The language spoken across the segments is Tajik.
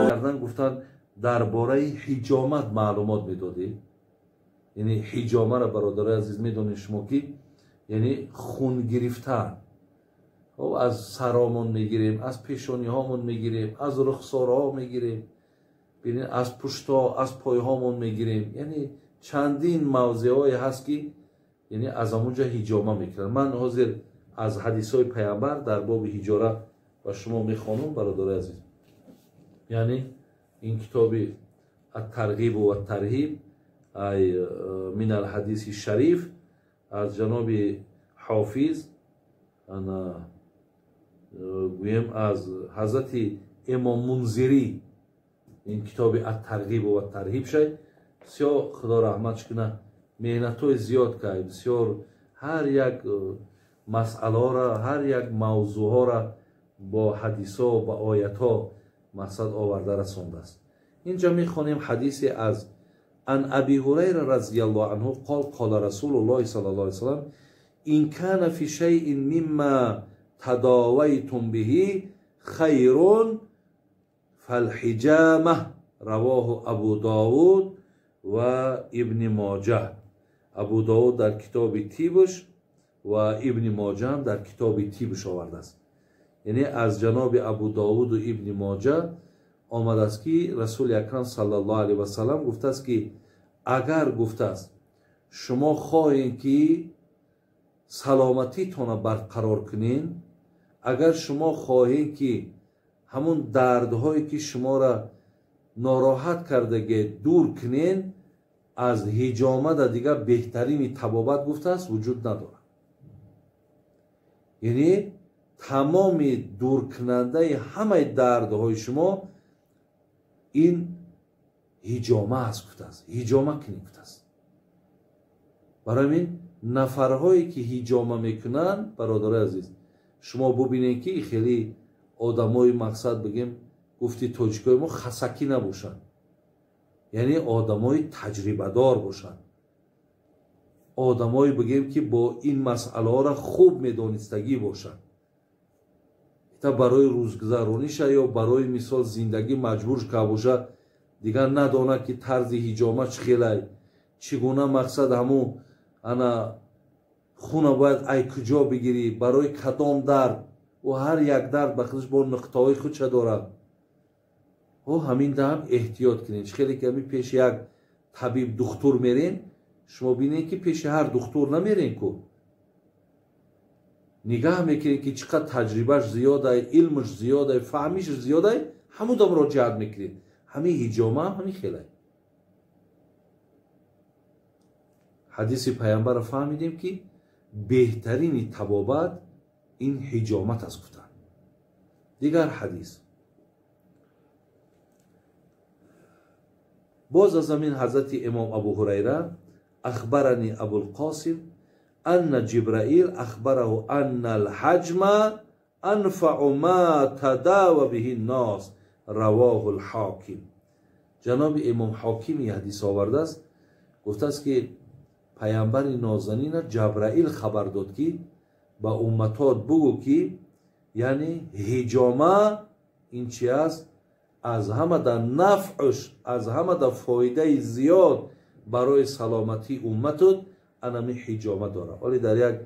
Кардан гуфтан дар бораи ҳиҷомат маълумот медодӣ. Яъне ҳиҷомаро, бародарои азиз, медонед шумо ки яъне хун гирифтан аз саромон мегирем, аз пешониҳомон мегирем, аз рухсорҳо мегирем, аз пуштҳо, аз пойҳомон мегирем. Яъне чандин мавзеъҳое ҳаст ки яъне аз ҳамонҷо ҳиҷома мекунанд. Ман ҳозир аз ҳадисҳои паямбар дар боби ҳиҷора ба шумо мехонам, бародарои азиз. Яъне ин китоби ат-Тарғиб ва ат-Тарҳиб ай мин ал-ҳадиси шариф аз ҷаноби ҳофиз, ана гӯем аз ҳазрати имом Мунзирӣ, ин китоби ат-Тарғиб ва ат-Тарҳиб шай. Бисёр худо раҳматш кунад, меҳнатҳои зиёд кард, бисёр ҳар як масъалаҳоро, ҳар як мавзӯъҳоро бо ҳадисҳо, ба оятҳо мақсад оварда расондааст. Инҷо мехонем ҳадисе аз ан Аби Ҳурайра разияллоҳу анҳу қол қола Расулуллоҳи саллаллоҳу алайҳи васаллам ин кана фи шайъин мимма тадовайтум биҳи хайрун фалҳиҷома равоҳу Абу Довуд ва Ибни Моҷа. Абу Довуд дар китоби тибш ва Ибни Моҷа ҳам дар китоби тибш овардааст. Яъне аз ҷаноби Абу Довуду Ибни Моҷа омадааст ки Расули Акрам саллаллоҳу алайҳи васаллам гуфтааст ки агар гуфтааст шумо хоҳед ки саломатитонро барқарор кунед, агар шумо хоҳед ки ҳамун дардҳое ки шуморо нороҳат кардаге дур кунед, аз ҳиҷомада дигар беҳтарини табобат гуфтааст вуҷуд надорад. Яъне тамоми дуркунандаи ҳамаи дардҳои шумо ин ҳиҷома аст гуфтааст, ҳиҷома кунед гуфтааст. Барои ҳамин нафарҳое ки ҳиҷома мекунанд, бародарои азиз, шумо бубинед ки хеле одамои мақсад бигем гуфти тоҷикои мо хасакӣ набошанд, яъне одамои таҷрибадор бошанд, одамое бигем ки бо ин масъалаҳоро хуб медонистагӣ бошанд. Та барои рӯзгузарониша ё барои мисол зиндагӣ маҷбур ка боша, дигар надонад ки тарзи ҳиҷома чӣ хелай, чӣ гуна мақсад ҳамун ана хуна бояд ай куҷо бигирӣ, барои кадом дард, ӯ ҳар як дард ба худаш бо нуқтаҳои худша дорад. Ҳо ҳамин даҳам эҳтиёт кунед. Чӣ хеле ки ҳамин пеши як табиб духтур мерен, шумо бинед ки пеши ҳар духтур намерен ку, нигаҳ мекунед ки чӣ қадр таҷрибаш зиёдай, илмаш зиёдай, фаҳмиш зиёдай, ҳамуда муроҷиат мекунед. Ҳамин ҳиҷома ҳам ҳамин хелай. Ҳадиси паямбарро фаҳмидем ки беҳтарини табобат ин ҳиҷомат аст гуфтанд. Дигар ҳадис боз аз ҳамин ҳазрати имом Абу Ҳурайра ахбарани Абулқосим анна Ҷибраил ахбараҳу анна алҳаҷма анфаъу ма тадава биҳи ннос равоҳу лҳоким. Ҷаноби имом Ҳокими ҳадис овардааст, гуфтааст ки паямбари нозанина Ҷабраил хабар дод ки ба умматот бугӯ ки яъне ҳиҷома ин чи аст, аз ҳама да нафъш, аз ҳама да фоидаи зиёд барои саломатии умматут анами ҳиҷома дорад. Вале дар як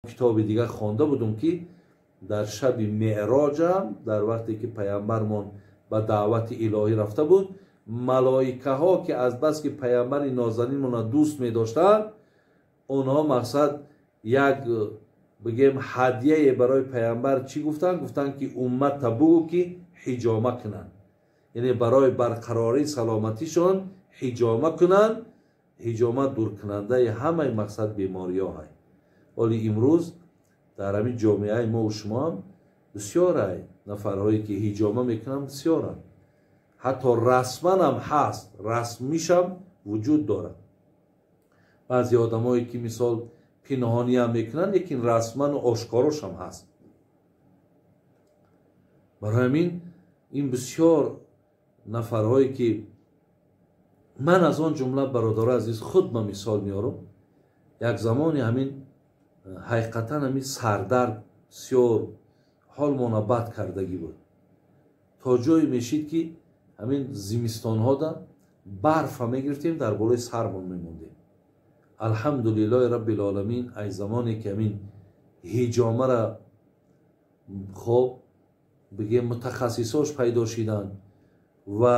китоби дигар хонда будум ки дар шаби меъроҷам, дар вақте ки паямбармон ба даъвати илоҳӣ рафта буд, малоикаҳо ки аз бас ки паямбари нозанинмонро дӯст медоштанд, онҳо мақсад як бигем ҳадияе барои паямбар чӣ гуфтанд? Гуфтанд ки умматта бугӯ ки ҳиҷома кунанд, яъне барои барқарории саломатишон ҳиҷома кунанд. Ҳиҷома дуркунандаи ҳамаи мақсад бемориҳо ҳай. Вале имрӯз дар ҳамин ҷомеаи мо шумо ҳам бисёрай нафарҳое ки ҳиҷома мекунанд, бисёранд. Ҳатто расман ҳам ҳаст, расмишам вуҷуд дорад. Баъзе одамое ки мисол пинҳонӣ ҳам мекунанд, лекин расману ошкорош ҳам ҳаст. Барои ҳамин ин бисёр нафарҳое ки ман аз он ҷумла, бародари азиз, худ ба мисол меорам, як замоне ҳамин ҳақиқатан ҳамин сардард бисёр ҳолмона бад кардагӣ буд. То ҷое мешид, ки ҳамин зимистонҳода барфа мегирифтем, дар болои сармон мемондем. Алҳамдулиллоҳи раббил оламин, ай замоне ки ҳамин ҳиҷомара хоб бигем мутахассисош пайдо шиданд ва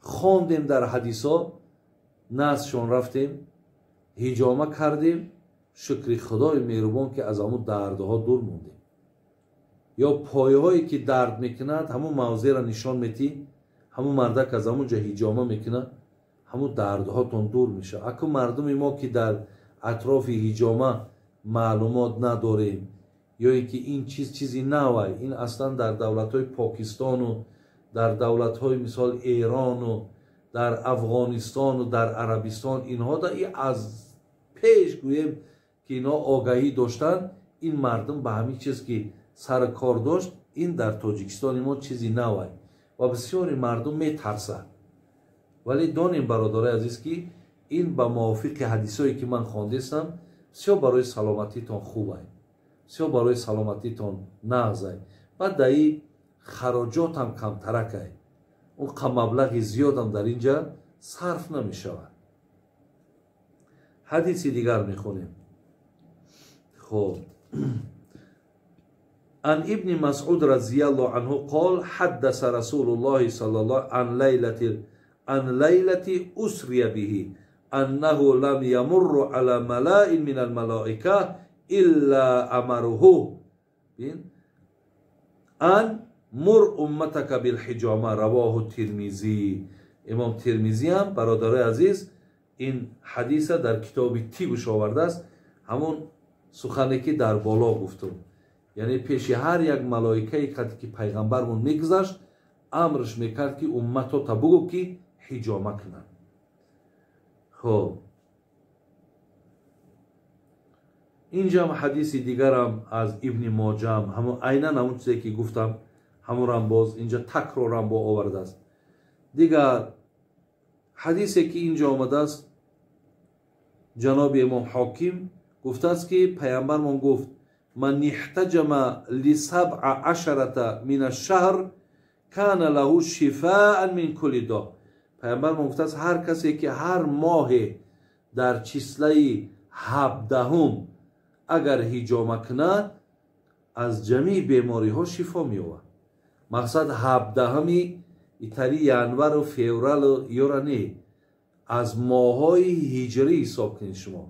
хондем дар ҳадисо, наздшон рафтем, ҳиҷома кардем, шукри худои меҳрубон, ки аз ҳамун дардҳо дур мондем. Ё пойҳое ки дард мекунад, ҳамун мавзеъро нишон метӣ, ҳамун мардак аз ҳамун ҷо ҳиҷома мекунад, ҳамун дардҳотон дур мешавад. Аку мардуми мо ки дар атрофи ҳиҷома маълумот надорем, ё ин ки ин чиз чизи навай, ин аслан дар давлатҳои Покистону дар давлатҳои мисол Эрону дар Афғонистону дар Арабистон инҳо да и аз пеш гӯем ки инҳо огаҳӣ доштанд, ин мардум ба ҳамин чиз ки сар кор дошт, ин дар Тоҷикистони мо чизи навай ва бисёри мардум метарсад. Вале донем, бародарои азиз, ки ин ба мувофиқи ҳадисое ки ман хондестам, бисёр барои саломатитон хубай, бисёр барои саломатитон нағзай. Баъд даи хароҷотам камтаракай, он маблағи зиёдам дар инҷа сарф намешавад. Ҳадиси дигар мехонем. Хоб, عن ابن مسعود رضي الله عنه قال حدث رسول الله صلى الله عن ليلة أسري به أنه لم يمر على ملاء من الملائكة إلا أمره أن مر أمتك بالحجامة. رواه الترمذی. امام ترمذی هم برادرای عزیز این حدیث در کتاب تیبش آورده است، همون سخنی که در بالا گفتم. یعنی پیش هر یک ملائکه که پیغمبرمون میگذشت، امرش میکرد که امتو تا بگو که حجامه کنن. خب اینجا هم حدیث دیگرم از ابن ماجه هم همون عینا همون چیزی که گفتم همون باز اینجا تکرارم با آورده است. دیگر حدیثی که اینجا آمده است، جناب امام حاکم گفته است که پیامبرمون گفت من احتجم لسبع عشرة من الشهر كان له شفاء من كل داء. پیامبرمون گفته است هر کسی که هر ماه در چیسله 17 اگر حجامه کند از جمیع بیماری ها شفا می‌یابد. مقصد 17 ایتالی ینور و فوریه و یورا نه، از ماهای هجری حساب کنید شما.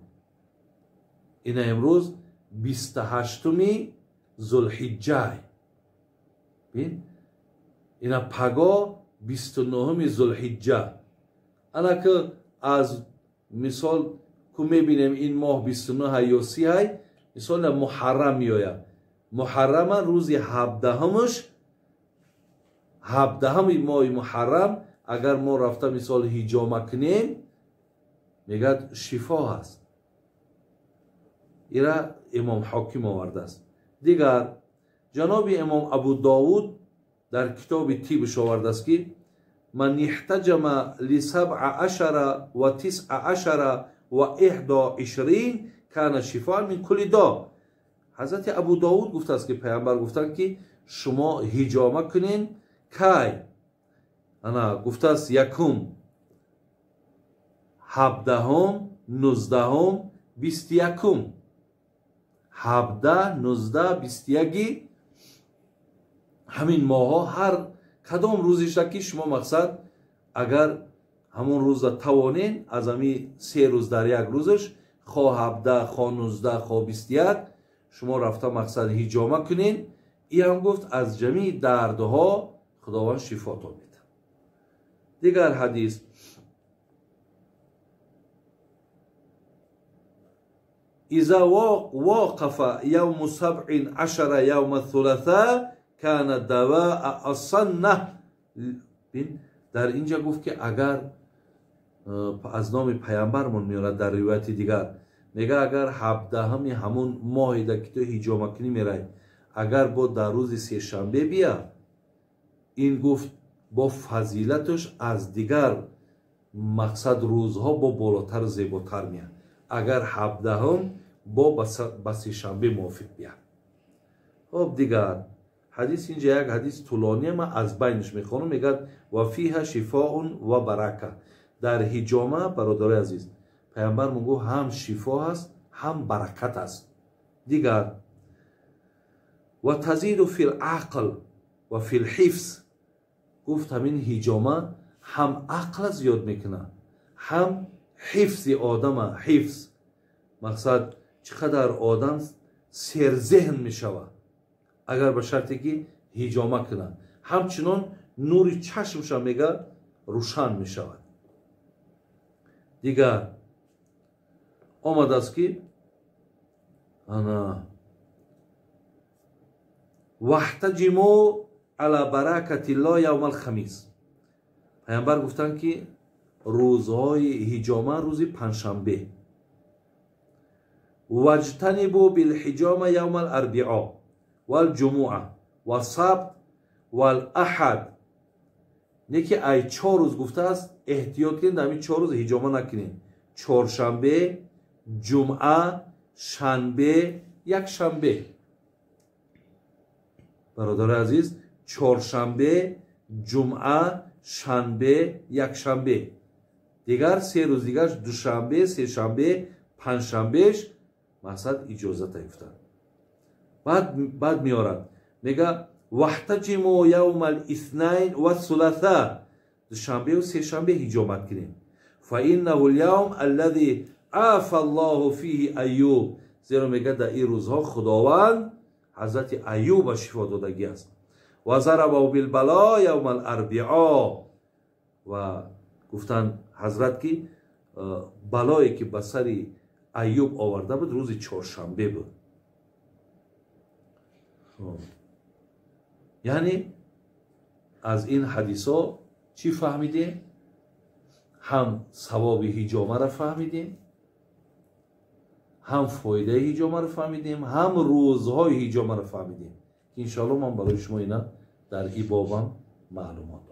این امروز 28 ذوالحجه، ببین اینا پگا 29 ذوالحجه. انا که از مثال که میبینیم این ماه 29 یا 30، مثال محرم میآید. محرم روز 17مش، 17 ماه محرم اگر ما رفته مثال حجامه کنیم، میگد شفا هست. ایرا امام حاکم آورده است. دیگر جناب امام ابو داود در کتاب تیبش آورده است که من احتجم لسبع عشر و تسع عشر و احدا عشرین کان شفاء من کل داء. حضرت ابو داود گفته است که پیامبر گفتند که شما حجامه کنین کی؟ انا گفته است یکم، 17، 19، 21. 17، 19، 21 همین ماها هر کدام روزش که شما مقصد اگر همون روز توانین از همین 3 روز در یک روزش، خواه 17، خواه 19، خواه 21 شما رفته مقصد حجامه کنین. ای هم گفت از جمیع دردها خداوند شفا تا میده. دیگر حدیث اذا واقف یوم 17 یوم الثلاثاء کان دواء الصنه. در اینجا گفت که اگر از نام پیامبرمون میاره در روایت دیگر میگه اگر 17 همون ماه در که تو حجامه کنی میرای، اگر با در روز سه شنبه بیا، این گفت با فضیلتش از دیگر مقصد روزها با بالاتر زیباتر میاد. اگر 17 با سه شنبه موافق بیا. Хоб, дигар ҳадис, инҷа як ҳадис тӯлония, ман аз байниш мехонам. Мегӯяд: ва фиҳа шифоун ва барака. Дар ҳиҷома, бародарои азиз, пайғамбар мегӯ, ҳам шифо ҳаст, ҳам баракат аст. Дигар: ва тазиду фи лақл ва фи лҳифз. Гуфт, ҳамин ҳиҷома ҳам ақла зиёд мекунад, ҳам ҳифзи одама. Ҳифз мақсад, чӣ қадар одам серзеҳн мешавад, агар ба шарте ки ҳиҷома кунад. Ҳамчунон нури чашмша, мега, рӯшан мешавад. Дигар омадааст ки ана ваҳтаҷиму ала баракатилло явма алхамис. Пайғамбар гуфтанд ки рӯзҳои ҳиҷома рӯзи панҷшанбе. Ваҷтанибу билҳиҷома явма аларбио валҷумуа васабт валаҳад. Не ки ай 4 рӯз гуфтааст, эҳтиёт кунед, ҳамин 4 рӯз ҳиҷома накунед: чоршанбе, ҷумъа, шанбе, якшанбе. Бародари азиз, чоршанбе, ҷумъа, шанбе, якшанбе. Дигар 3 рӯз дигар, душанбе, сешанбе, панҷшанбеш, мақсад, иҷозата гуфтанд. Баъд меорад, мега: ваҳтаҷиму явма лиснайн вассуласа. Душанбеу сешанбе ҳиҷомат кунем. Фа иннаҳу лявм аллази афа Аллоҳу фиҳи Аюб. Зеро, мега, дар ин рӯзҳо Худованд ҳазрати Аюба шифо додагӣ аст. Ва зарабаҳу билбало явма аларбио. Ва гуфтанд ҳазрат ки балое ки ба сари Аюб оварда буд, рӯзи чоршанбе буд. Яъне аз ин ҳадисҳо чӣ фаҳмидем? Ҳам савоби ҳиҷомаро фаҳмидем, ҳам фоидаи ҳиҷомаро фаҳмидем, ҳам рӯзҳои ҳиҷомаро фаҳмидем, ки иншоалло ман барои шумо ина дар ибобам маълумот.